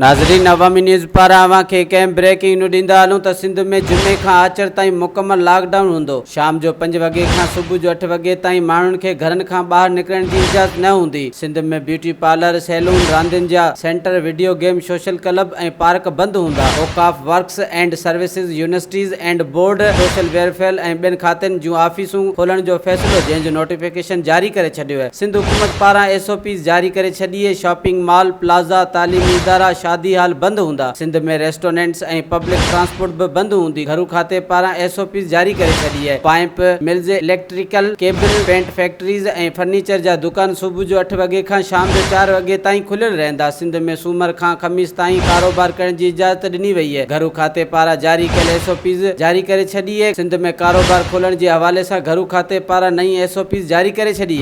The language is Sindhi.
ناظرين عوامي نيوز پاران اوهان کي هڪ اهم بريڪنگ نيو ڏيندا هلون ته سنڌ ۾ جمعي کان آچر تائين مڪمل لاڪ ڊائون هوندو شام جو پنج وڳي کان صبح جو اٺ وڳي تائين ماڻهن کي گهرن کان ٻاهر نڪرڻ جي اجازت نه هوندي سنڌ ۾ بيوٽي پارلر سيلون راندين جا centre video game social club ۽ park بند هوندا اوقاف works and services universities and board social welfare ۽ ٻين کاتن جون آفيسون کولڻ جو فيصلو جنهن جو نوٽيفڪيشن جاري ڪري ڇڏيو سنڌ حڪومت پاران ايس او پيز جاري ڪري ڇڏي، شاپنگ مال، پلازا، تعليمي ادارا، شادي هال بند هوندا، سنڌ ۾ ريسٽورنٽس ۽ پبلڪ ٽرانسپورٽ به بند هوندي، گهرو کاتي پاران ايس او پيز جاري ڪري ڇڏي آهي، pipe mills, electrical cable, paint factories ۽ furniture جا دڪان صبح جو اٺ وڳي کان شام جو چار وڳي تائين کليل رهندا، سنڌ ۾ سومر کان خميس تائين ڪاروبار ڪرڻ جي اجازت ڏني وئي آهي، گهرو کاتي پاران جاري ڪيل ايس او پيز جاري ڪري ڇڏي آهي، سنڌ ۾ ڪاروبار کولڻ جي حوالي سان گهرو کاتي پاران نئين ايس او پيز جاري ڪري ڇڏي.